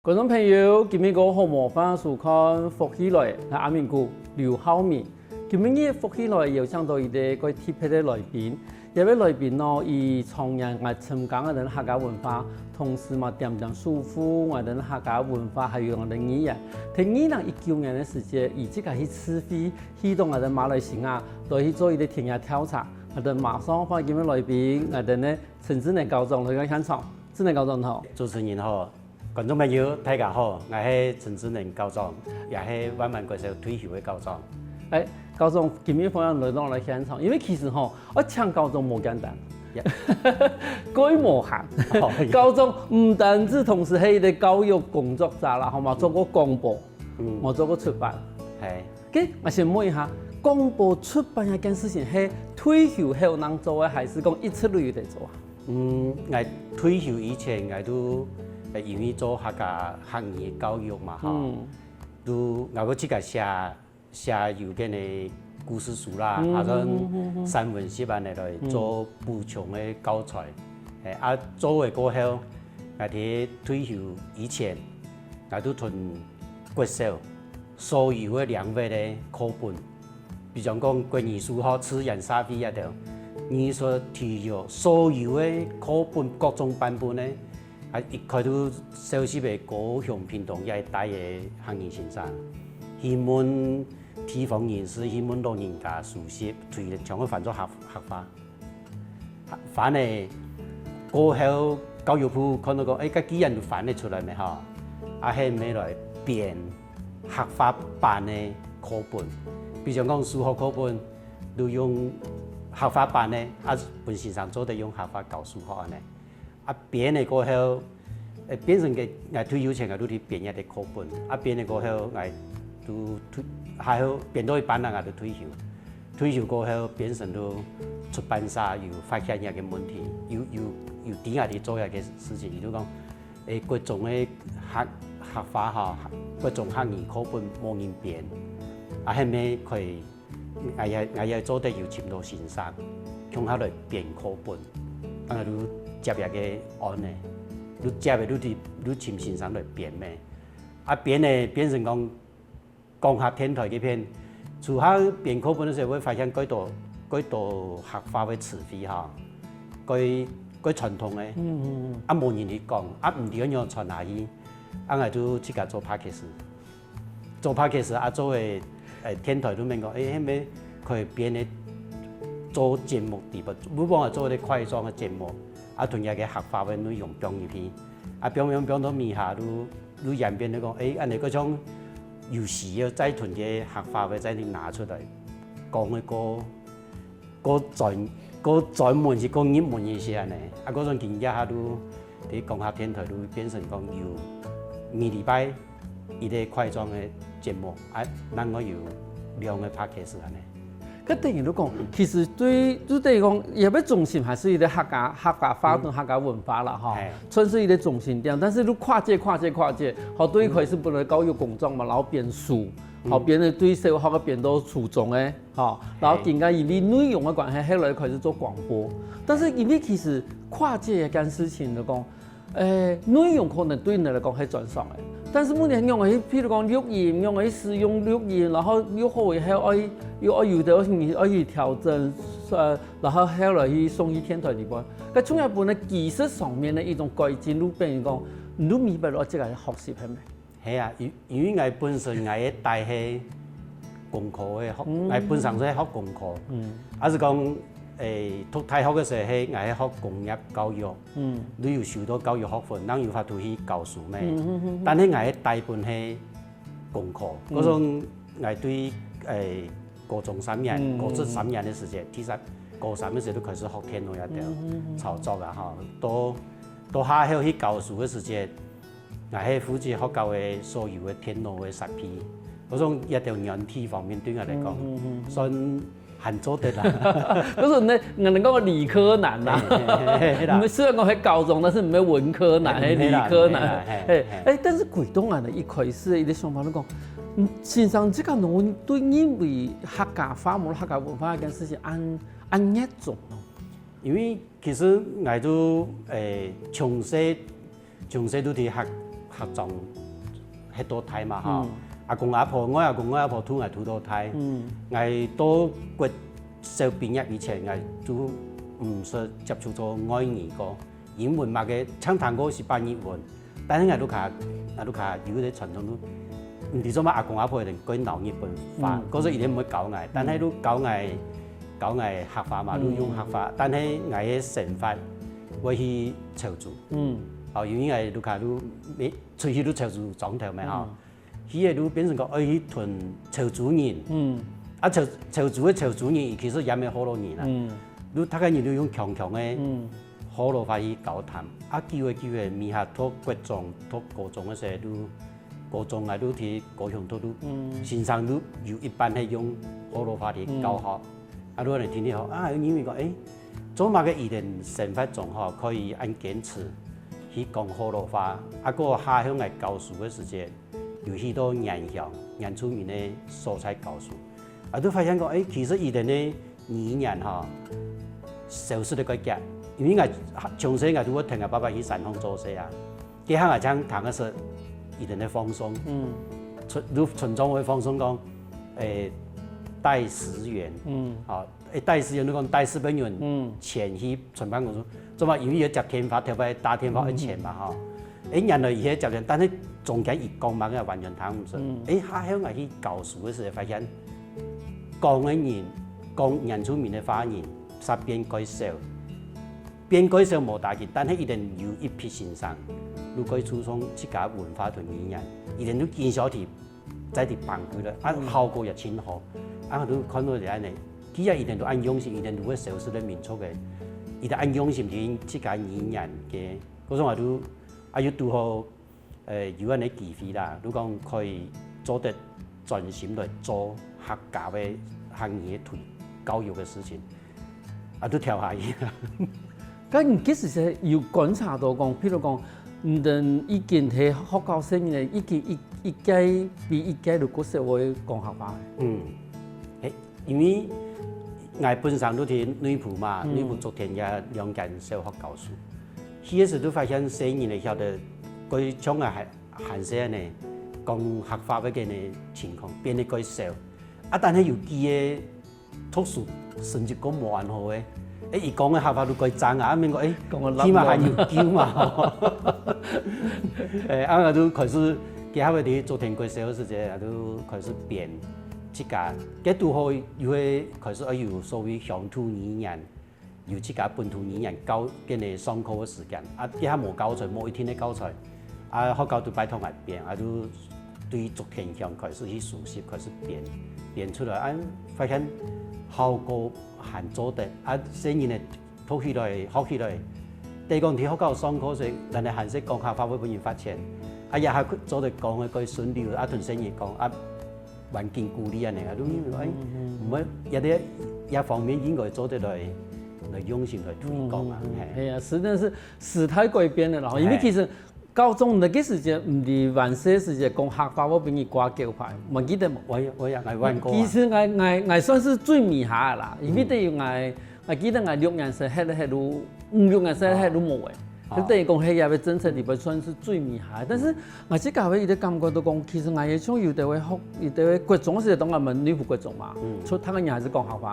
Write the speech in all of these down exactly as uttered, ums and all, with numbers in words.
觀眾朋友，今晡日好，無話事看福氣來，𠊎阿明哥劉浩明。今晡日福氣來邀請到一個蓋特別个來賓，這位來賓呢，佢長年來深耕𠊎兜客家文化，同時嘛恬恬守護𠊎兜客家文化，還有𠊎兜語言。在二零一九年个時節，佢自家去自費，去到𠊎兜馬來西亞，來去做一個田野調查。𠊎兜馬上歡迎今晡日來賓，𠊎兜个陳智能校長來到現場。智能校長好。主持人好， 觀眾朋友，大家好，𠊎係陳智能校長，也係萬巒國小退休个校長。欸，校長，今晡日歡迎來到𠊎兜現場，因為其實吼，愛請校長無簡單。蓋無閒。哦，校長毋單止同時係一個教育工作者啦，吼嘛，做過廣播，嗯。嘛做過出版。係。該，𠊎先問一下，廣播出版這件事情係退休後正做个，還係講一直都有在做啊？ 嗯，𠊎退休以前，𠊎都，呃，因為做客家客語教育嘛，吼，嗯。都𠊎會自家寫，寫有關个故事書啦，嗯，或者嗯，嗯，嗯。散文集恁樣來做補充个教材。欸，啊，做了過後，𠊎在退休以前，𠊎都同國小所有个領域个課本， 比如講國語、數學、自然、社會這兜，藝術、體育，所有个課本各種版本个，啊，一概都收集在高雄、屏東這一帶个客語先生，去問地方人士，去問老人家收集，推，全部翻做客，客話。 翻了過後，教育部看到講，欸，該既然都翻了出來咩吼，啊，係毋係來編客話版个課本。比如講數學課本，都用客話版个，啊，分先生做得用客話教數學恁樣。啊，編了過後，欸，變成个，𠊎退休前𠊎都去編一個課本，啊，編了過後，𠊎都退，還好編到一半啊，𠊎都退休。 退休過後，變成都出版社有發現這個問題，有，有，有知𠊎兜做這個事情，佢就講，欸，國中个客，客話吼，國中客語課本無人編，啊，係毋係可以，𠊎也，𠊎也做得有尋到先生，共下來編課本，啊，就接這個案呢，就接了就，就尋先生來編咩，啊，編呢，變成講， 講客電台該片，初下編課本个時候會發現蓋多，蓋多客話个詞彙吼，蓋，蓋傳統个，嗯，嗯，嗯。啊，無人去講，啊，毋知愛仰傳下去，啊，𠊎就自家做podcast。做podcast啊，做个，欸，電台都免講，欸，係毋係可以編个做節目底部，不妨做个塊狀个節目，啊，同這個客話个內容放入去，啊，放放放到尾下就 就演變到講，欸，恁樣該種有需要再同个客話个再拿出來，講个過，過專，過專門是過入門一些恁樣。啊，該種今這下就在講客電台就變成講有每禮拜一個塊狀个節目，啊，另外有兩個podcast恁樣。 該等於就講，其實對，就等於講，也愛中心還係一個客家，客家話同客家文化啦，吼，係。算係一個中心點。但是你跨界、跨界、跨界，吼，對一開始本來教育工作嘛，然後編書，吼，嗯。編个對小學个編到初中个，吼，然後係。今个因為內容个關係，後來開始做廣播。但是因為其實跨界這件事情就講， 欸，內容可能對你來講係專長个，但是問題仰仔去，譬如講錄音，仰仔去使用錄音，然後錄好以後愛，又愛有个愛去調整，呃，然後後來去送去電台裡背。該重要分个技術上面个一種改進，就變成講，你就明白了這個學習係無？ 係啊，因，因為𠊎本身𠊎个底係工科个學，嗯。𠊎本身係學工科，嗯。啊係講，欸，讀大學个時候係𠊎係學工業教育，嗯。你有修到教育學分，正有法度去教書咩。嗯，嗯，嗯，嗯。但係𠊎个底本係工科，嗯。該種𠊎對，欸，高中三年，嗯，高職三年个時節，嗯。第三，高三个時候就開始學電腦啊，嗯，嗯，嗯。操作啊，吼，到，到下後去教書个時節， 𠊎係負責學校个所有个電腦个設備，該種這兜軟體方面對𠊎來講，嗯，嗯，嗯。算還做得啦。該種呢，𠊎兜講理科男啦。嘿，嘿，嘿，嘿啦。毋係，雖然講係高中，但是毋係文科男，嘿，係理科男。嘿啦，嘿啦，嘿，嘿。欸，但是歸檔𠊎呢，一開始个一個想法就講，嗯，先生這個人對認為客家話，無論客家文化這件事情，恁，恁熱衷哦。因為其實𠊎都，欸，從細 從細就在客，客庄歇到大嘛吼。嗯。阿公阿婆，𠊎阿公𠊎阿婆渡𠊎渡到大。嗯。𠊎到國小畢業以前，𠊎就毋識接觸著外語過。英文麼个，淨聽過西班牙文，但係𠊎屋下，𠊎屋下有个傳統都，毋知做麼阿公阿婆一定過惱日本話，嗯。故所一定毋會教𠊎，但係都教𠊎，教𠊎客話嘛，都用客話，但係𠊎个生活會去潮州。嗯。哦，因為𠊎屋下都每 出去都潮州庄頭咩吼。嗯。去个都變成講，愛去同潮州人。嗯。啊，潮，潮州个潮州人，其實也毋係河洛人啊。嗯。都大概人都用強強个嗯。河洛話去交談。啊，久个久个，尾下讀國中、讀高中个時候，都高中啊，都去高雄讀，都嗯。先生都有一半係用河洛話去教學。嗯。啊，都來聽聽吼，啊，有人講，誒，做麼个佢等生活中吼，可以恁堅持去講河洛話，啊，過下向來教書个時節， 有去到原鄉、原住民个所在教書。啊，都發現講，誒，其實佢等个語言吼，消失得較遽，因為𠊎從細𠊎都會聽𠊎爸爸去山上做事啊，該下𠊎正聽个係佢等个放送，嗯。村，都村莊會放送講，誒，帶十元，嗯。啊， 誒，帶十元，你講帶十元嗯。錢去存辦公室，做麼？因為愛接電話，特別打電話愛錢嘛，嗯。吼。誒，原來佢係接錢，但係中間佢講麼个完全聽毋識。嗯。誒，下後𠊎去教書个時候發現，講个人，講原住民个話人，煞變較少，變較少無打緊，但係一定有一批先生，如果注重自家文化同語言，一定都堅持去 再去搬過來，啊，嗯。效果也盡好。啊，𠊎都看到就恁呢，其實佢等都恁用心，佢等都會消失个民族个，佢等恁用心去自家語言个，故所𠊎都，啊，又堵好，呃，有恁呢機會啦，就講可以做得專心來做客家个、客語个推，教育个事情。 啊，都跳下去啊。該你其實係有觀察到講，譬如講，你等已經係學校生呢，已經一，一屆比一屆就較少會講客話。嗯，誒，因為𠊎本身都在內埔嘛，嗯。內埔竹田這兩間小學教書，去个時都發現細人仔曉得，該像𠊎還，還細呢，講客話个呢情況變得較少。啊，但係有幾个 讀書成績較無恁好个，誒，佢講个客話都較正啊，啊，免講，誒，講个爛起碼還有救嘛，吼。誒，啊，𠊎就開始，結合个竹田國小个時節，啊，就開始編自家，該堵好又會開始愛有所謂鄉土語言，有自家本土語言教，跟佢上課个時間，啊，結合無教材，無一定个教材， 啊，學校都拜託𠊎編，啊，就對竹田鄉開始去熟習，開始編，編出來，啊，發現效果還做得，啊，細人仔讀起來、學起來，等於講在學校上課時，𠊎等還係講客話會分人罰錢，啊，這下做得講个較順溜，啊，同細人講，啊，環境鼓勵恁呢，啊，都認為，哎，嗯，嗯。毋會，這個，這方面應該做得來，來用心來推廣啊，嗯，嗯，嗯。嘿。係啊，實在是時代改變了啦，因為其實 高中那個時節，毋知還細時節講客話，𠊎分你掛狗牌，還記得無？𠊎，𠊎也，𠊎還過啊。其實𠊎，𠊎，𠊎算係最尾下个啦，因為等於𠊎，𠊎記得𠊎六年生，歇了歇了，五六年生歇了無誒。啊。就等於講，歇了个政策裡背算係最尾下个。但是𠊎自家會有點感覺到講，其實𠊎也像有的會學，有的會國中時當然嘛，內埔國中嘛，嗯。出，大家人還是講客話。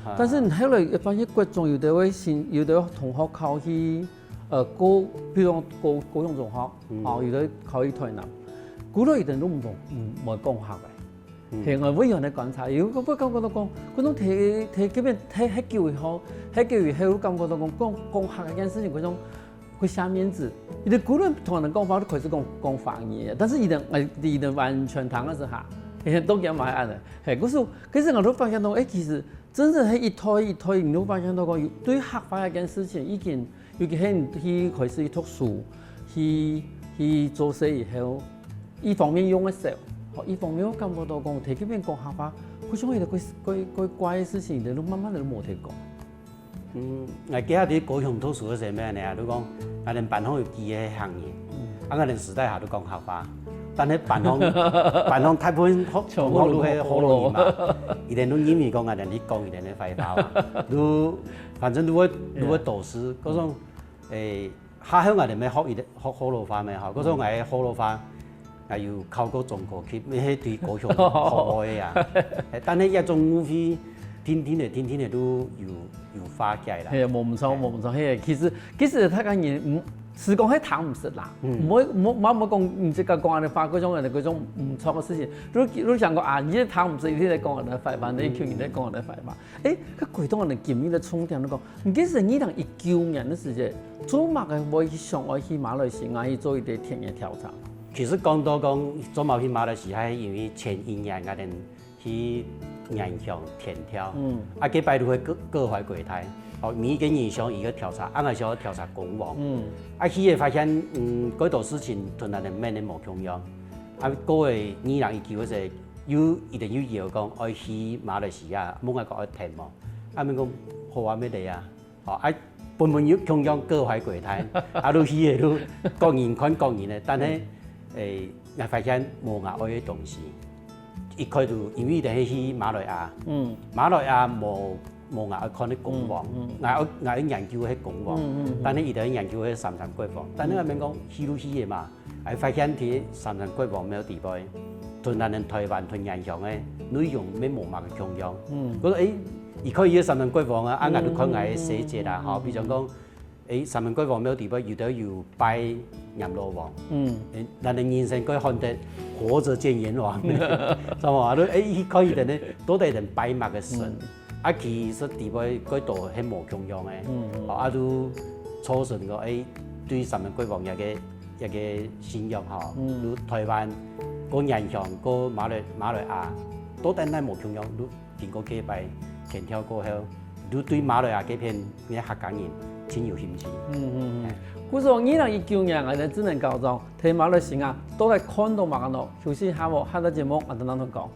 啊。但是你後來發現國中有的會新，有的同學考去 呃，高，比如講高，高雄中學，嗯。哦，有的考去台南，古老一點都毋講，毋，毋會講客个。嗯。係，𠊎會有恁樣觀察，有个會感覺到講，可能在，在這邊，在，在久以後，在久以後，感覺到講，講，講客這件事情，可能會下面子。有的古老同人講話，都開始講，講華語，但是佢等，哎，佢等完全聽个係客，佢等都講嘛恁樣。係，可是，可是𠊎都發現到，哎，其實真正係一代一代，你都發現到講，有，對客話這件事情已經 尤其係你去開始去讀書，去，去做事以後，一方面用个少，吼，一方面𠊎感覺到講，在這邊講客話，好像一個怪，怪，怪，怪个事情，就慢慢就無得講。嗯，𠊎記得在高雄讀書个時候，咩呢，就講，𠊎等班上有幾個客人，嗯。啊，𠊎等私底下都講客話，但係班上，班上大部分學，全部都係學老人嘛，佢等都認為講𠊎等去講佢等个壞話嘛，都，反正都會，都會導師，嗯。嗰種，誒，下後𠊎兜乜學一學學老話乜吼，故所𠊎學老話，𠊎有考過中高級，乜係對高雄學个啊。但係這種誤會，定定仔、定定仔都有有化解啦。係，無毋著，無毋著。係，其實其實大家人，嗯，係講係聽毋識啦，毋會無無無講你這個講恁樣話，各種人各種毋著个事情，你你想講啊，你聽毋識，一定在講恁樣話，反正一群人在講恁樣話嘛。 誒，該回到𠊎兜今日个重點來講，你記得二零一九年个時節，做麼个會想愛去馬來西亞去做一個田野調查？其實講到講做麼个去馬來西亞，係因為前一年𠊎兜去原鄉田調，嗯，啊，該擺就會各各懷鬼胎，哦，每一個人想一個調查，啊，𠊎想要調查公墓，嗯，啊，去个發現，嗯，幾多事情同𠊎兜面个無共樣，啊，過个二零一九个時候， 又一定又邀講愛去馬來西亞，問𠊎講愛跈無？啊，𠊎講好啊，乜得啊。吼，啊，本本又共樣各懷鬼胎，啊，就去个就各人看各人个，但係，誒，𠊎發現無𠊎愛个東西。一開始因為等係去馬來亞，嗯，馬來亞無無𠊎愛看个公墓，嗯，嗯，𠊎愛𠊎愛研究个公墓，嗯，嗯，嗯，但係佢等研究个三山國王，但係𠊎面講去就去个嘛。 𠊎發現在三山國王廟底背，同𠊎兜臺灣同原鄉个內容乜無麼个共樣。嗯，故所，誒，佢看佢个三山國王啊，啊，𠊎就看𠊎个細節啊，吼，比如講，誒，三山國王廟底背有兜有拜閻羅王，嗯，誒，𠊎兜人生過看得活著見閻王，知無啊？就，誒，去看佢等呢，到底等拜麼个神？ 啊，其實底背幾多係無共樣个，嗯，嗯，哦，啊，就造成講，誒，對三山國王這個這個信仰吼，嗯，就臺灣、過原鄉、過馬來馬來亞，到底哪無共樣，就經過幾擺田調過後，就對馬來亞該片个客家人真有興趣。嗯嗯嗯。故所二零一九年，𠊎兜智能校長在馬來西亞到底看到麼个呢？休息一下無，下個節目𠊎兜正同講。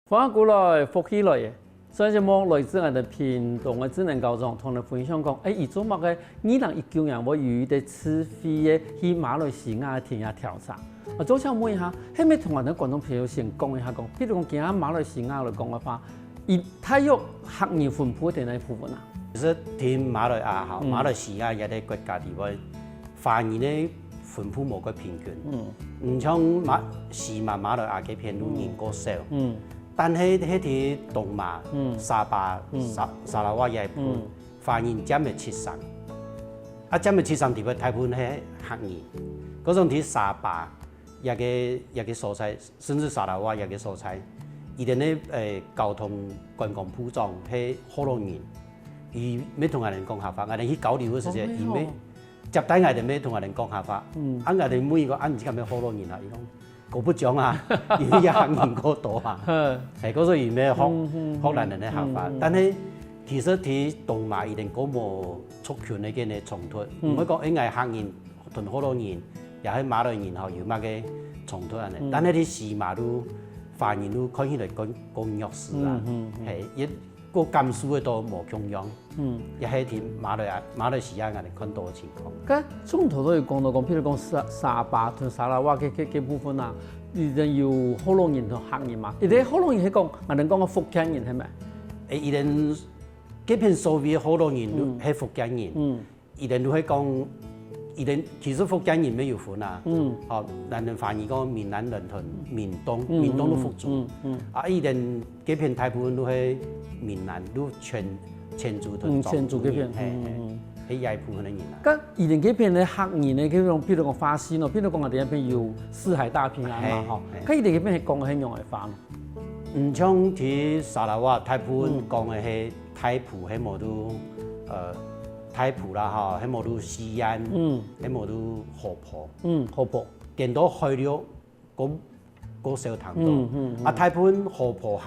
歡迎轉來，福氣來了。上節目來自𠊎兜屏東个智能校長同𠊎兜分享講，誒，佢做麼个二零一九年會有一個自費个去馬來西亞个田野調查。啊，做想問一下，係毋係同𠊎兜觀眾朋友先講一下講，比如講今下馬來西亞來講个話，佢大約客人分布在哪部分啊？其實在馬來亞吼，嗯，馬來西亞這個國家裡背， 華人个分布無蓋平均。嗯。毋像馬，西馬馬來亞該片就人較少。嗯。但係，係在東馬，嗯，沙巴，嗯，沙，砂拉越這一部，嗯，華人佔了七成。啊，佔了七成底背大部分係客人。故所在沙巴，這個，這個所在，甚至砂拉越這個所在，佢等个，誒，交通觀光部長係學老人，佢乜同𠊎兜講客話，𠊎兜去交流个時節，哦，佢乜 接待𠊎兜乜同𠊎兜講客話。嗯。啊，𠊎兜問佢講，啊，你這個乜學老人啊？佢講，我不講啊，因為這客人較多啊。嗯。係，故所佢乜學，嗯，嗯，學𠊎兜个客話。嗯，嗯。但係其實在東馬佢等較無族群个該個衝突，嗯，毋會講，誒，𠊎客人同學老人，也係馬來人吼，有麼个衝突恁樣。嗯。但係在西馬就華人就看起來較，較弱勢啊。嗯，嗯，嗯。係，也 个感受个都無共樣。嗯。也係在馬來亞，馬來西亞𠊎兜看到个情況。該從頭到尾講到講，譬如講沙，沙巴同砂拉越該，該，該部分啊，佢等有學老人同客人嘛。佢等學老人係講，𠊎兜講个福建人係無？誒，佢等該片所謂个學老人，嗯，係福建人。嗯。 佢等就係講，佢等其實福建人乜有分啊。嗯。吼，𠊎兜華語講閩南人同閩東，嗯，閩東就福州。嗯，嗯，嗯。啊，佢等該片大部分都係閩南，都泉，泉州同，嗯，漳州人，泉州該片，係，嗯，嗯，係，係這一部分个人啊。該佢等該片个客人呢，譬如講，譬如講華西咯，譬如講𠊎兜這片有四海大平安嘛，係，吼，係。該佢等該片係講个係仰般个話呢？ 毋像在砂拉越，大部分講个係大埔，係無就，呃，大埔啦吼，係無就西岸，嗯，係無就河婆。嗯，河婆。顛倒海陸，較，較少聽到。嗯，嗯，嗯。啊，大部分河婆客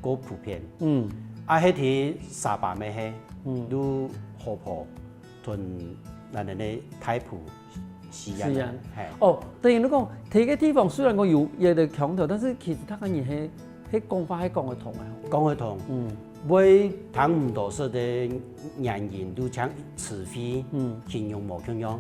較普遍。嗯。啊，係在沙巴乜係，嗯，就河婆 同𠊎兜个大埔、西安。西安。係。哦，等於你講，在該地方雖然講有佢个腔調，但是其實大家人係該講法還講得通啊。講得通。嗯。會聽毋著識个原因，都像詞彙，嗯。形容無共樣。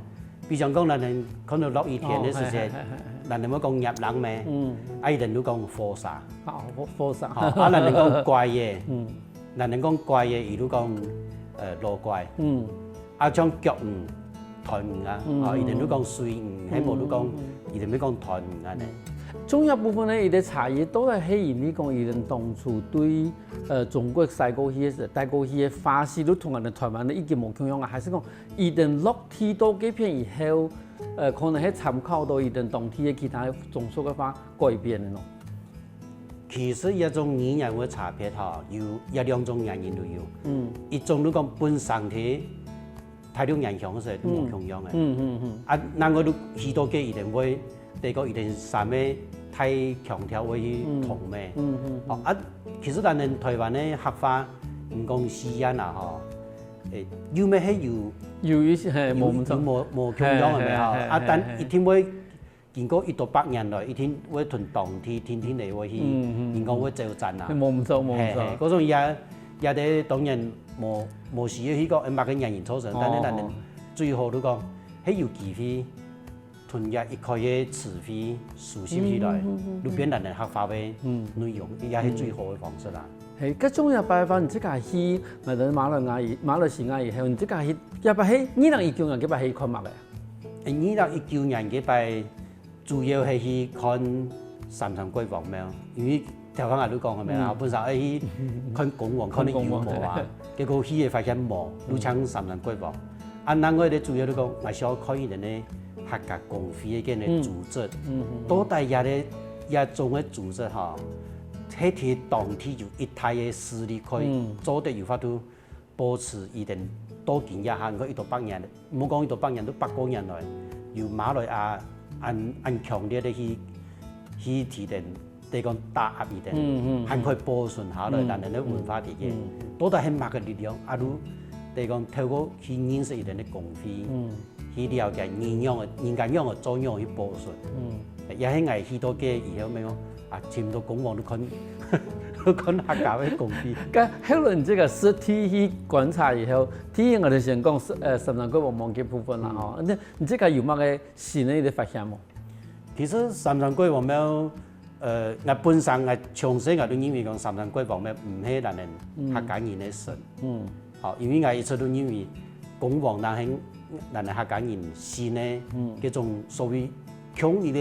比如講，咱人看著落雨天个時節，哦，係，係，係，係，係。咱人會講葉冷咩？嗯。啊，佢等都講火沙。好，火，火沙。好，啊，咱人講乖个，嗯。咱人講乖个，佢都講，呃，老乖。嗯。啊，像腳魚、斷魚啊，嗯。啊，佢等都講水魚，嗯。係無都講，嗯。佢等會講斷魚恁呢。嗯。重要部分呢，佢个差異到底係因為講佢等當初對，呃，中國徙過去个時，帶過去个話，係都同𠊎等台灣个已經無共樣啊，還係講佢等落地到該片以後，呃，可能係參考到佢等當地个其他種族个話改變个咯？其實這種語言个差別吼，有，有兩種原因都有。嗯。一種就講本身佢大陸原鄉个時候都無共樣个。嗯，嗯，嗯。啊，另外就去到該一定會，對个一定三个大腔調會去通咩。嗯，嗯，嗯。哦，啊，其實咱人台灣个客話，毋講四縣啊吼，誒，有咩係有，有一些，嘿，有，無錯。有無，無共樣个咩吼？嘿，嘿，啊，嘿，但嘿。一定會 經過一多百年來，一定會同當地定定个會去，嗯，嗯，人講會走散啊。無毋著，無毋著。嘿，嘿，該種也，也得當然無，無需要去講，哎，麼个原因造成，但係咱人哦。最好就講，係有機會，同這一塊个詞彙收集起來，嗯，嗯，嗯，嗯。就變咱个客話个嗯。內容，也係最好个方式啦。嘿，該種也擺法，你自家去，呃，馬來亞以，馬來西亞以後，你自家去，也擺係二零一九年，該擺係看麼个？哎，二零一九年該擺 主要係去看三山國王廟，因為頭先𠊎都講過咩啊，嗯。本身愛去看公王，看你有無啊。看公王，對。結果去个發現無，嗯。就像三山國王。啊，另外咧主要就講，𠊎想看佢等个客家公會个該个組織，嗯。嗯，嗯，嗯。到底這个，這種个組織吼，係在當地有一大个勢力可以嗯。做得有法度 保持佢等到今這下，你看一多百年，毋好講一多百年，都百過年來，由馬來亞恁，恁強烈个去，去提等，等於講打壓佢等，嗯，嗯，嗯。還可以保存下來，嗯，咱等个文化底下。嗯，嗯。到底係麼个力量，啊，就，等於講透過去認識佢等个公會，嗯。 去了解人仰个，人家仰个做仰去保存。嗯。也係𠊎去到該以後，乜講，啊，尋到公王都看，都看客家个公會。該後來你這个實地去觀察以後，第一我就先講，呃，三山國王廟个部分啦，嗯。吼。那你這个有麼个新个一个發現無？其實三山國王廟 呃，𠊎本身𠊎從細𠊎都認為講三山國王廟毋係咱人客家人个神。嗯。嗯。吼，因為𠊎一直都認為公王若係咱人客家人信个，嗯。該種所謂共一个，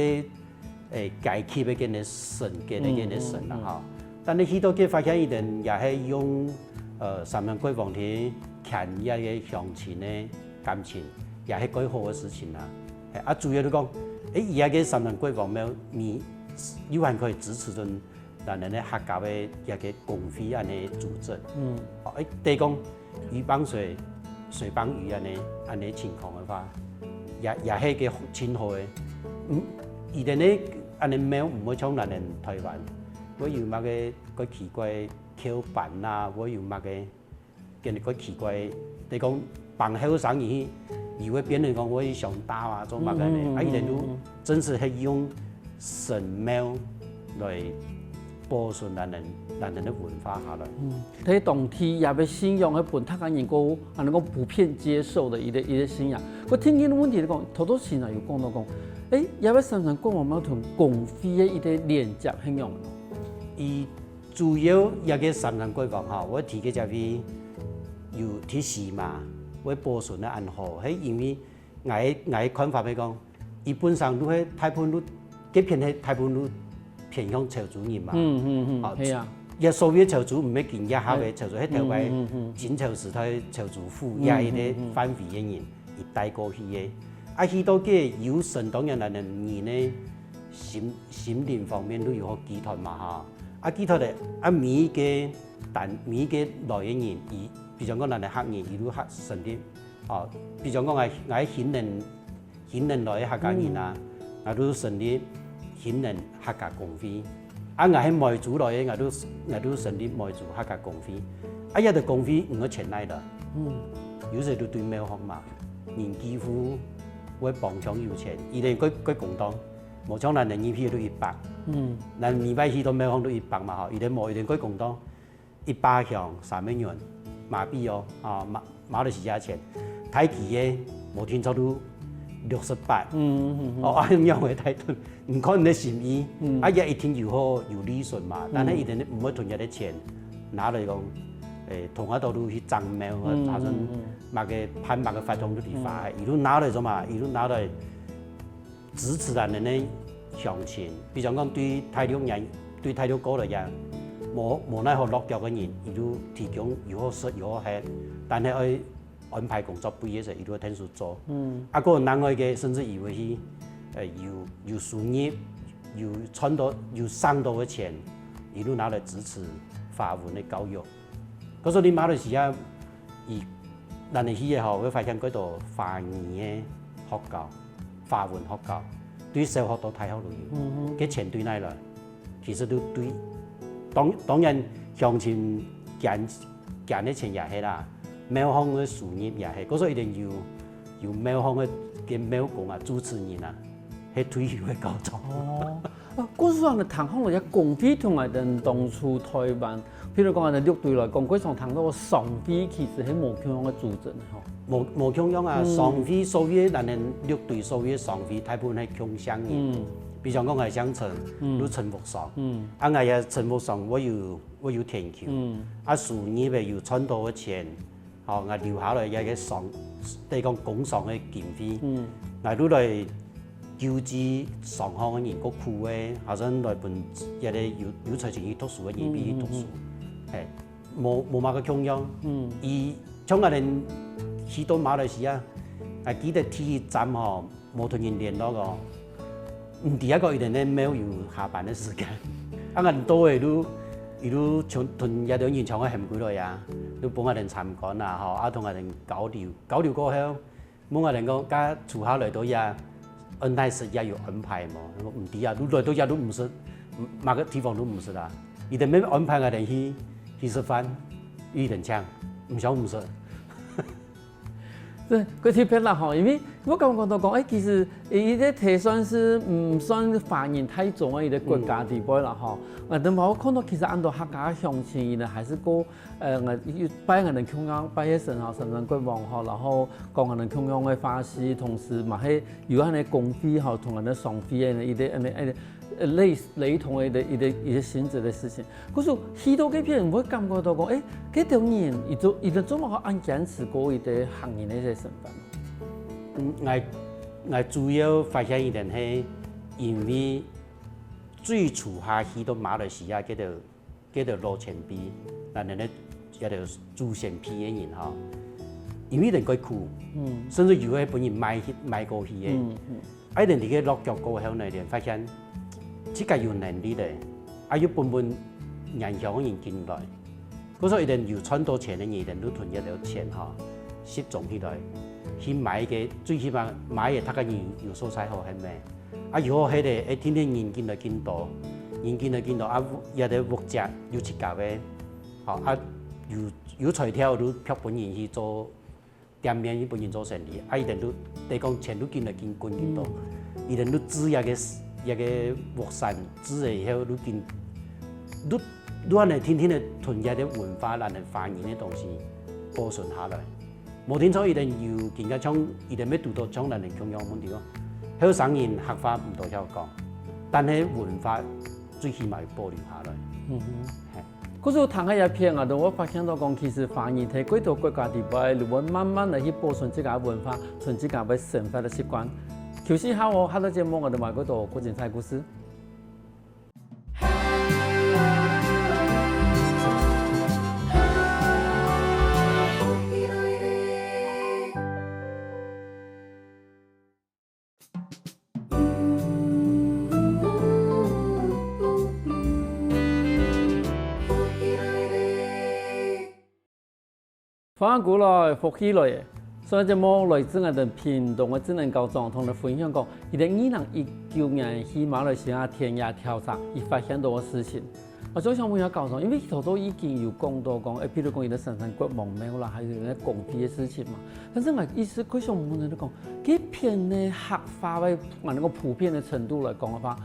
誒，階級个該个神，該个，嗯，該个神啦，嗯，嗯。吼。但係去到該發現一定也係用，呃，三山國王去牽一个鄉親个感情，也係蓋好个事情啦。 嘿，啊，主要就講，誒，佢這个三山國王廟，你又還可以支持著咱人个客家个一个公會恁呢組織。嗯。哦，誒，等於講，魚幫水，水幫魚恁呢，恁呢情況个話，也，也係个盡好个。嗯，佢等呢，恁呢廟毋會像咱人台灣，會有麼个，个奇怪个橋板啊，會有麼个 跟你个奇怪，你講幫後生人去，佢會變成講會想打啊，做麼个呢？嗯，嗯，啊，佢等都嗯，嗯。真實係用神廟來保存咱人，咱人个文化下來。嗯，在當地也會信仰，會分大家人過，啊，能夠普遍接受个一个，一个信仰。我聽見个問題來講，頭頭先啊有講到講，誒，也會常常講我們同公會个一个連接，係仰般？佢 主要這个三山國王吼，會提个這位有提示嘛，會保存得恁好，係因為𠊎，𠊎看法係講，佢本身都係大部分都，該片係大部分都偏向潮州人嘛。嗯，嗯，嗯，吼，係啊。這所謂个潮州，毋係今這下个潮州，嗯。係頭擺嗯，嗯，嗯，嗯。清朝時代潮州府，嗯，這一个範圍个人，嗯，嗯。佢帶過去个。啊，去到該有神，當然咱人个心，心靈方面都有好寄託嘛，吼。 啊，寄託咧，啊，每一个單，每一个來个人，佢，比如講，咱个客人，佢都客成立，哦，比如講，𠊎，𠊎係興寧，興寧來个客家人啊，嗯。𠊎都成立興寧客家公會。啊，𠊎係梅州來个，𠊎都，𠊎都成立梅州客家公會。啊，這个公會毋會錢來个，嗯。有時都對廟方嘛，人幾乎會幫腔有錢，佢等个，个公當。 無像咱个人民幣都一百，嗯，那你買去到廟方都一百嘛吼，佢等無，佢等會講到一百香三個銀，馬幣哦，啊馬馬來西亞錢，大支个無定著都六十八，嗯嗯嗯，哦，恁樣个態度，你看你个心意，嗯，啊也一定有好有利潤嘛，但係佢等毋會同人个錢拿來講，誒，同下到都去爭廟，嗯，好像麼个辦麼个活動都地方，一路拿來做嘛，一路拿來。支持咱个鄉親。比如講對大陸人，對大陸過來呀，無無奈何落腳个人，佢就提供又好食又好喝，但係愛安排工作分佢个時，佢就會𢯭手做。嗯，啊，過另外个，甚至以為佢，呃，有有收入，有賺到有省到个錢，佢就拿來支持華文个教育。可是你馬來西亞，以咱个去个吼，會發現幾多華語个學校。 華文學校，對小學到大學都有，該錢對哪來？其實都對，當當然鄉親捐捐个錢也係啦，廟方个收入也係，故所一定有有廟方个个廟公啊、主持人啊，係退休个高中。哦，啊，故所恁樣談好了，也公費同𠊎等當初台灣，譬如講𠊎等六堆來講，過常談到个商會其實係無共樣个組織吼。 無無共樣啊，商會所謂个咱个六堆所謂个商會，大部分係共姓人。比如講𠊎姓陳，就陳福商。啊𠊎也陳福商，𠊎有𠊎有田坵。啊收入个有賺到个錢，吼，𠊎留下來也个商，等於講工商个經費，𠊎就來救濟商項个人，較苦个，好像來分一个有有才情去讀書个人，去讀書，係。 無無麼个共樣。佢像𠊎等去到馬來西亞，𠊎記得第一站吼，無同人聯絡哦。毋知啊，講佢等个廟有下班个時間。啊，𠊎等到位都，佢都像同這兜人像个喊過來啊，都分𠊎等參觀啊，吼，啊同𠊎等交流，交流過後， 問𠊎等講，該初下來到這，恁耐食也有安排無？𠊎講毋知啊，都來到這都毋識，麼个地方都毋識啊。佢等愛安排𠊎等去去食飯，佢等請，毋想毋識。這个特別啦吼，因為𠊎感覺到講，誒，其實一個算是毋算華人大眾个一個國家地位啦吼。𠊎等嘛看到其實恁多客家鄉親，佢等還係過 呃，𠊎有拜𠊎等共樣，拜个神吼，三山國王吼，然後講𠊎等共樣个話事，同時嘛係有恁樣公會吼，同𠊎等商會个一個恁樣，誒，類似雷同个一個一個一個性質个事情。可是去到該片，會感覺到講，誒，該兜人，佢做佢等做麼个恁堅持過佢个客人个一個身份？嗯，𠊎𠊎主要發現一點係，因為最初下去到馬來西亞該兜 該兜老前輩，𠊎等个這兜祖先輩个人吼，因為佢等較苦，甚至有个分人賣去賣過去个。啊，佢等在該落腳過後呢，佢等發現自家有能力个，啊又分分原鄉个人進來，故所佢等有賺到錢个人，佢等就同這兜錢吼，集中起來，去買个，最起碼買个逐個人有所在好，係無？ 啊，又好个，誒，天天人緊來緊多，人緊來緊多，啊，這兜屋仔有自家个，吼，啊，有有材料就闢分人去做店面，去分人做生理，啊，佢等就等於講錢就緊來緊滾緊多，佢等就置這個這個屋山，置了以後就緊，就就恁樣天天个同這個文化，咱个華人个東西保存下來。 無定著佢等有今下像佢等乜堵著像𠊎等共樣問題哦。後生人客話毋多曉講，但係文化最起碼愛保留下來。嗯哼。係。故所談到這片啊，𠊎發現到講，其實華人在幾多國家地位，如果慢慢來去保存自家文化，存自家个生活个習慣。休息下哦，下個節目𠊎等還過多古精彩故事。 歡迎過來，福氣來了！上一節目來自𠊎等屏東个智能校長同𠊎分享講，佢等二零一九年去馬來西亞田野調查，佢發現到个事情。𠊎就想問一下校長，因為頭先已經有講到講，誒，譬如講佢等三山國王廟啦，還有佢等公會个事情嘛。但是𠊎意思，𠊎想問你講，這片个客話个，恁樣个普遍个程度來講个話，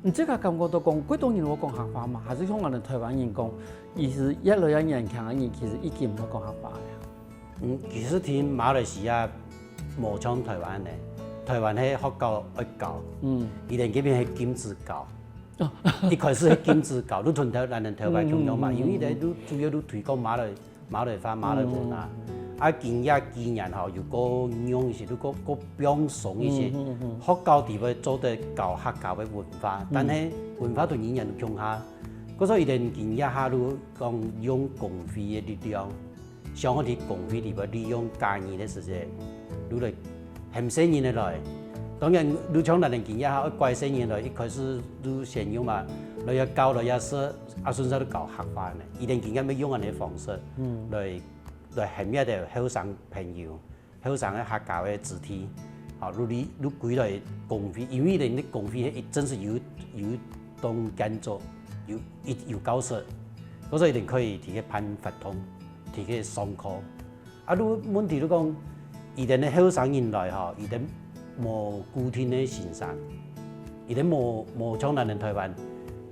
你自家感覺到講，幾多人會講客話嘛？還係像𠊎等臺灣人講，其實越來越年輕个人，其實已經毋會講客話了。嗯，其實聽馬來西亞無像臺灣个，臺灣係學校愛教，嗯，佢等這邊係禁止教。一開始係禁止教，你同臺灣人頭擺共樣嘛，因為咧，你主要你推廣馬來馬來話、馬來文啊。啊，今這幾年吼，又過用一些，又過過放鬆一些。學校底背做得教客家个文化，但係文化同語言共下。故所以等今這下你講用公費个力量，想要在公費底背利用加二个時節，你來喊細人个來。當然，你像咱等今這下愛拐細人來，一開始你先用嘛，來要教來要識，啊，順續你教客話呢。佢等今這要用恁个方式，來來喊這兜後生朋友，後生个客家个子弟，吼，你你你歸來公費，因為咧，你公費係真係有有當建築，有一有教室，故所一定可以提去辦活動，提去上課。啊，你問題你講，佢等个後生人來吼，佢等無固定个先生，佢等無無像咱等臺灣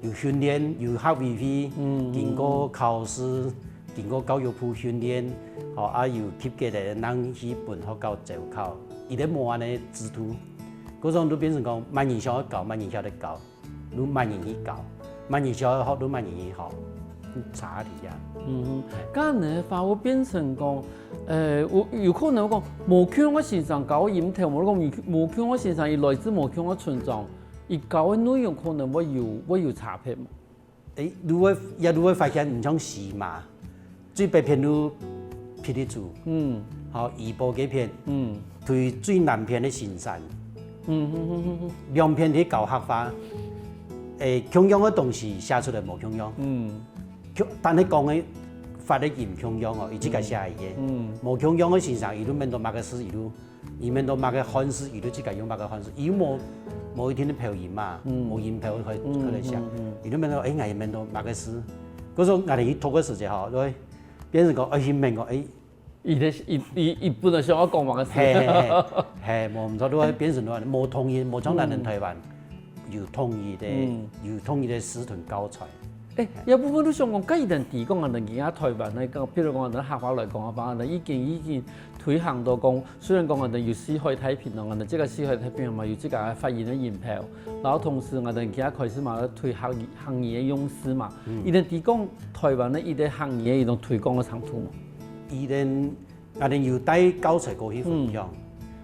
有訓練，有客委會，經過考試，經過教育部訓練，吼，啊有及格个人去分學校招考，佢等無恁个制度。故所就變成講，麼人想愛教，麼人曉得教，你麼人去教，麼人想愛學，你麼人去學，差別啊。嗯，該恁呢个話會變成講，呃，有有可能講，無共樣个先生教个音頭，無講無共樣个先生，佢來自無共樣个村莊，佢教个內容可能會有會有差別嘛。誒，你會也你會發現，毋像西馬，最北片就霹靂州，嗯，吼，怡保該片，嗯，對最南片个新山，嗯嗯嗯嗯，兩片去教客話，誒，共樣个東西寫出來無共樣，嗯，共但係講个發个音共樣哦，佢自家寫个，嗯，無共樣个先生，佢就面對麼个事，佢就佢面對麼个漢字，佢就自家用麼个漢字，佢又無無一定个標音嘛，無音標可以可以寫，佢就面對誒，𠊎面對麼个字，故所𠊎等去讀个時節吼，就會變成講，誒，去問講，誒，佢个佢佢佢本來想要講麼个事，係係係係，無毋著，就會變成講無統一，無像咱等臺灣有統一个有統一个字同教材。 誒，這部分你想講，該佢等提供恁樣，而家臺灣來講，譬如講，恁樣客話來講个話，恁樣已經已經推行到講，雖然講恁樣有四海大平洋，恁樣這個四海大平洋嘛，有自家个發音个音標，然後同時恁樣而家開始嘛推客語客語个用詞嘛，佢等提供臺灣个一個客語个一種推廣个程度嘛。佢等 𠊎等有帶教材過去分享，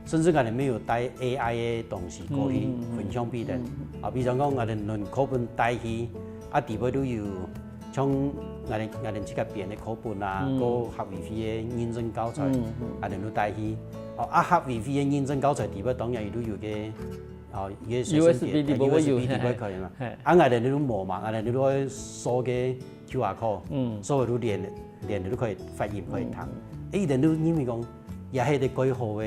甚至𠊎等乜有帶A I个東西過去分享分佢等。啊，比如講𠊎等論課本帶去，啊，底背都有像𠊎等𠊎等自家編个課本啊，過客委會个認證教材，𠊎等都帶去。哦，啊，客委會个認證教材底背當然佢都有个，哦，佢个隨身碟，USB底背可以嘛。啊，𠊎等都無嘛，𠊎等都愛掃个 QR code，所以就連連就可以發音可以聽。誒，佢等就認為講，也係一個蓋好个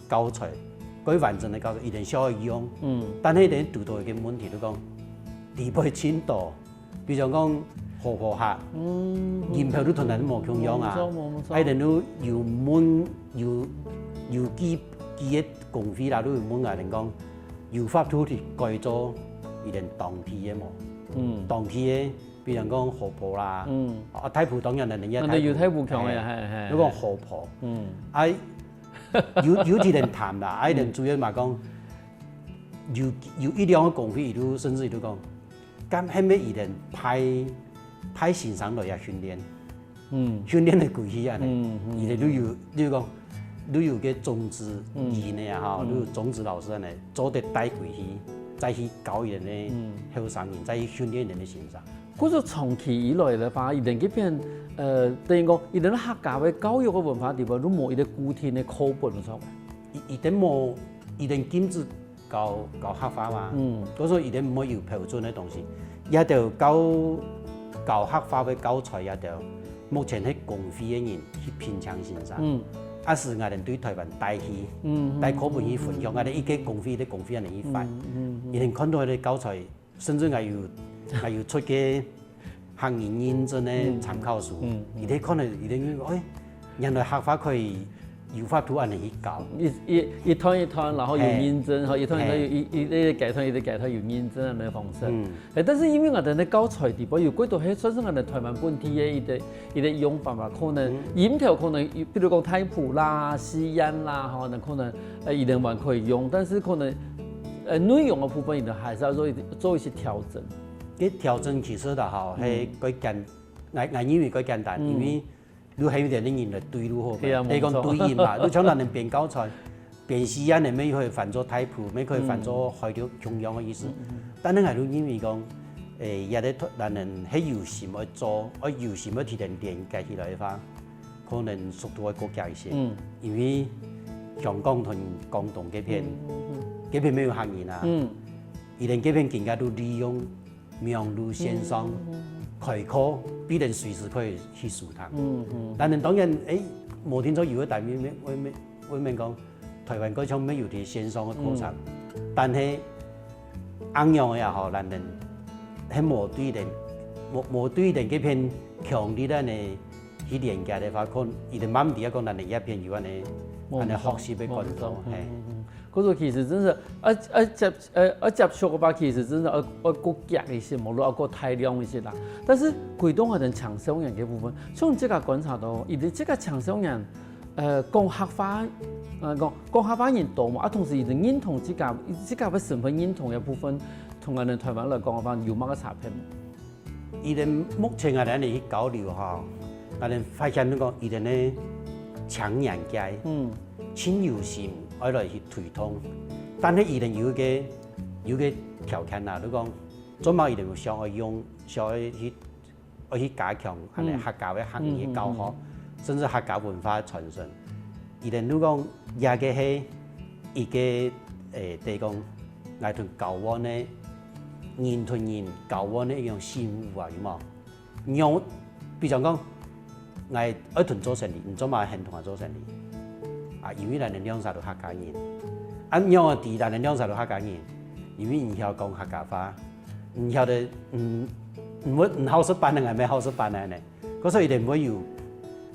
教材，蓋完整个教材，佢等想愛用。但係佢等堵到一個問題，就講，底背盡多，比如講講河婆客，音標都同人無共樣啊。啊，佢等就有問有有幾幾個公會啦，都有問𠊎等講，有法度去改做佢等當地个無？當地个 比如講河婆啦，嗯，啊大埔當然人人也大埔，有大埔腔个，係係。如果河婆，嗯，啊有有幾人談啦，啊人主要嘛講，有有一兩個公會，佢都甚至佢都講，敢係乜佢等派派先生來也訓練，嗯，訓練个規矩啊，嗯，佢等都有都有講，都有个種子人个啊，哈，都有種子老師呢，做得帶規矩，再去教佢等个後生人，再去訓練佢等个先生。 故所長期以來个話，佢等這片，呃，等於講，佢等客家个教育个文化底背，都無一個固定个課本上。佢佢等無，佢等禁止教教客話嘛。嗯。故所佢等毋會有標準个東西。這兜教教客話个教材這兜，目前係公會个人去聘請先生。嗯。啊係𠊎等對臺灣帶去，嗯，帶課本去分享，𠊎等一個公會一個公會恁樣去發。嗯嗯。佢等看到个教材 甚至𠊎有𠊎有出个客語認證个參考書，佢等看了佢等講，誒，原來客話可以有法度恁樣去教。一一一段一段，然後有認證，吼，一段一段有一一一个階段一个階段有認證恁樣个方式。嗯，誒，但是因為𠊎兜个教材底背有幾多，係算是𠊎兜台灣本地个一个一个用法嘛，可能音調可能，比如講大埔啦、西安啦，吼，那可能呃，佢兜還可以用，但是可能呃內容个部分，佢兜還是要做一做一些調整。該調整其實啦，吼，係較簡，𠊎𠊎認為較簡單，因為 你喊佢兜个人來對路好，係啊，你講對音嘛，你像𠊎兜編教材，編西安个，乜可以翻做大埔，乜可以翻做海陸，共樣个意思。但係𠊎兜認為講，誒，這兜𠊎兜係有心愛做，愛有心愛提前連結起來个話，可能速度會較遽一些。因為香港同廣東該片，該片乜有客人啊，佢兜該片更加都利用 網路線上開課，必定隨時可以去收聽。嗯嗯。但係當然，誒，無定著有个單位會會會問講，台灣各項乜有兜線上个課程，但係恁樣个也好，𠊎兜係無對等，無無對等該片強烈恁樣去連結个話，可能佢兜慢慢仔講，𠊎兜這片有恁樣恁樣學習个管道，嘿。 故所其實真係愛愛接呃愛接觸个話，其實真係愛愛較遽一些，無論愛較大量一些啦。但是回到𠊎兜青少年个部分，像你自家觀察到，佢兜自家青少年，呃，講客話，呃，講講客話人多嘛，啊，同時佢兜認同自家自家个身份認同个部分，同𠊎兜台灣來講个話，有麼个差別無？ 佢兜目前𠊎兜恁樣去交流吼，𠊎兜發現講佢兜个青年界，嗯，盡有心愛來去推動，但係佢兜有一个有一个條件啊，就講做麼佢兜想愛用，想愛去愛去加強恁樣客家个客語个教學，甚至客家文化个傳承。佢兜就講這个係一个誒，等於講𠊎同交往个 人同人交往个一種信物啊，有無？你用，比如講，𠊎愛同你做生理，你做麼个肯同𠊎做生理？啊，因為𠊎兜兩儕都客家人。啊，仰會知𠊎兜兩儕都客家人？因為你曉講客家話，你曉得，嗯，毋會毋好食飯个，𠊎乜好食飯个呢。故所一定會有，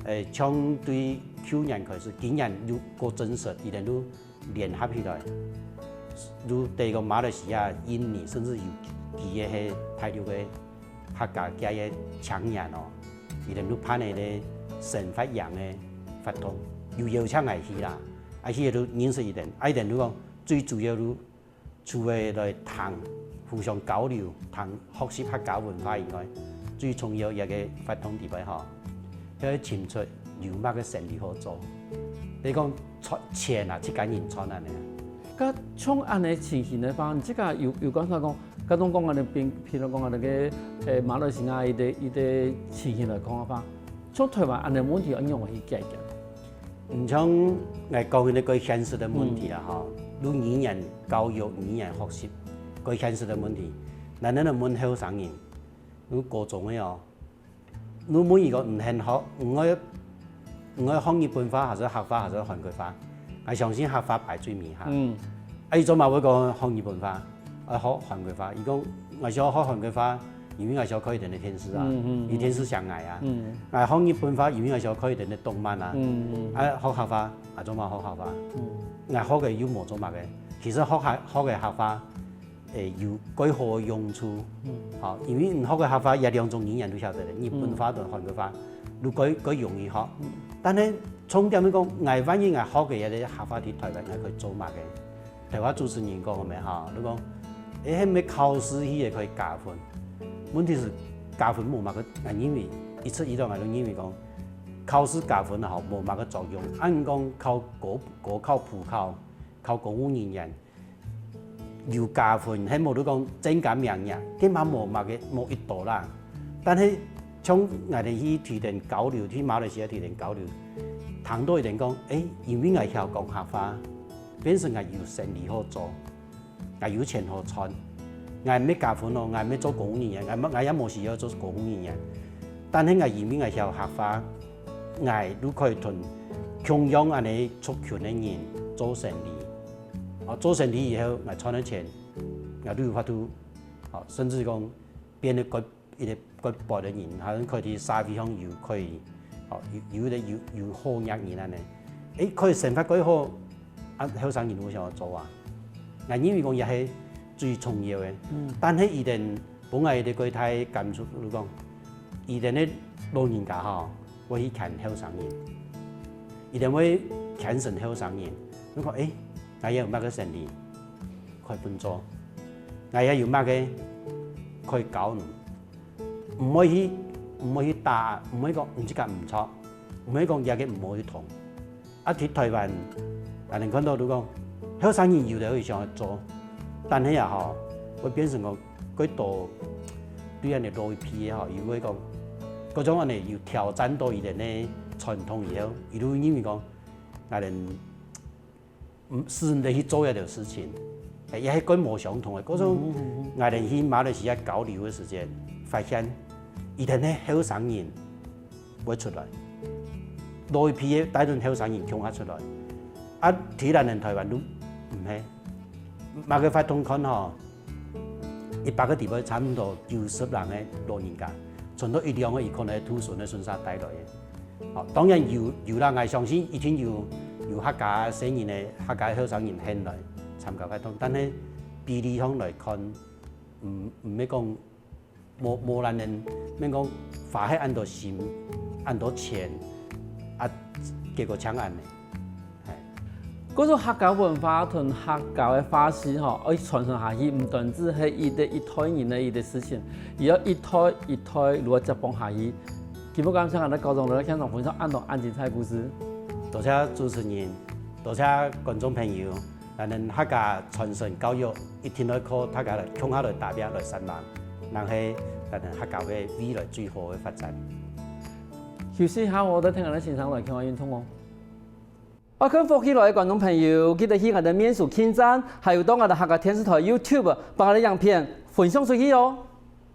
誒，像對舊年開始，今年又過正式，一定都 聯合起來，如第个馬來西亞、印尼，甚至有幾个係大陸个客家界个青年哦，佢兜就辦个咧生活營个活動，有邀請𠊎去啦，啊去就認識佢兜，啊佢兜就講最主要就除了來談互相交流、談學習客家文化以外，最重要一个活動地方吼， 去尋出有麼个生理好做。你講賺錢啊，自家人賺恁樣。該像恁樣情形个話，你自家有有觀察講，該種講恁樣，譬譬如講恁樣个，誒，馬來西亞一个一个情形來講个話，像台灣恁樣問題，愛仰般去解決？你像𠊎講个該現實个問題啦，吼，就語言教育、語言學習，該現實个問題，難道愛問後生人，就高中个哦， 你問佢講毋肯學，毋愛毋愛學日本話，還係客話，還係韓國話？𠊎相信客話排最尾下。嗯。啊，佢做麼會講學日本話，愛學韓國話？佢講𠊎想學韓國話，因為𠊎想開一間个電視啊，嗯嗯嗯。佢電視像𠊎啊。嗯。𠊎學日本話，因為𠊎想開一間个動漫啊。嗯嗯。啊，學客話，啊，做麼學客話？嗯。𠊎學个又無做麼个。其實學客學个客話， 誒，有蓋好个用處。嗯。吼，因為你學个客話，這兩種語言都曉得咧，日本話同韓國話，嗯。都蓋蓋容易學。嗯。但係重點係講，𠊎萬一𠊎學个這个客話在台灣，𠊎可以做麼个？頭下主持人講个咩吼，就講，誒，係毋係考試去个可以加分？問題係加分無麼个，𠊎認為一直以來𠊎都認為講，考試加分吼，無麼个作用。恁講考高高考、普考，考公務人員， 有加分，係無就講增加名額，該嘛無麼个無幾多啦。但係像𠊎兜去推動交流，去馬來西亞推動交流，聽著佢兜講，誒，因為𠊎曉講客話，變成𠊎有生理好做，𠊎有錢好賺，𠊎毋係加分咯，𠊎毋係做公務人員，𠊎毋𠊎也無需要做公務人員。但係𠊎因為𠊎曉客話，𠊎就可以同共樣恁樣族群个人做生理。 哦，做生理以後，𠊎賺个錢，𠊎都有法度，哦，甚至講變得較一个較薄个人，還可以去社會上有可以，哦，有有一个有有好額人恁樣。誒，可以生活過好，啊，後生人有想愛做啊。𠊎認為講也係最重要个。嗯。但係佢等本來个最大感觸就講，佢等个老人家吼，會去牽後生人，佢等會牽成後生人。你講，誒，𠊎也有麼个生理可以分做，𠊎也有麼个可以教你。 毋會去，毋會去打，毋會講你這个毋著，毋會講這个毋好去動。啊，在台灣，𠊎等看到就講，後生人有兜會想愛做，但係啊吼，會變成講，過多對恁呢老一輩个吼，又會講，各種恁呢有挑戰到佢等个傳統以後，佢就認為講，𠊎等 嗯，使人去做這兜事情，誒，也係跟無相同个。故所，𠊎等去馬來西亞交流个時節，發現，佢等个後生人會出來，老一輩个帶等後生人共下出來，啊，在咱等台灣都毋係。麼个法通看吼，一百个裡背差毋多九十人个老人家，賰到一兩个佢可能係渡孫个順續帶來个。 哦，當然有，有啦，𠊎相信一定有，有客家細人仔、客家後生人肯來參加活動，但係比例上來看，毋，毋係講無，無恁樣，免講花費恁多心、恁多錢，啊，結果像恁呢。 該種客家文化同客家个話事吼，愛傳承下去，毋單止係一个一代人个一个事情，而係一代一代如何接棒下去。今晡日感謝𠊎等校長來到現場分享恁多恁精彩故事。多謝主持人，多謝觀眾朋友，𠊎等客家傳承教育一定愛靠大家來共下來打拚來善用，正係𠊎等客家个未來最好个發展。休息一下，𠊎等聽𠊎等先生來共下運動哦。 愛看福氣來个觀眾朋友，記得去𠊎等面書網站，還有到𠊎等客家電視台YouTube，幫𠊎等影片分享出去哦。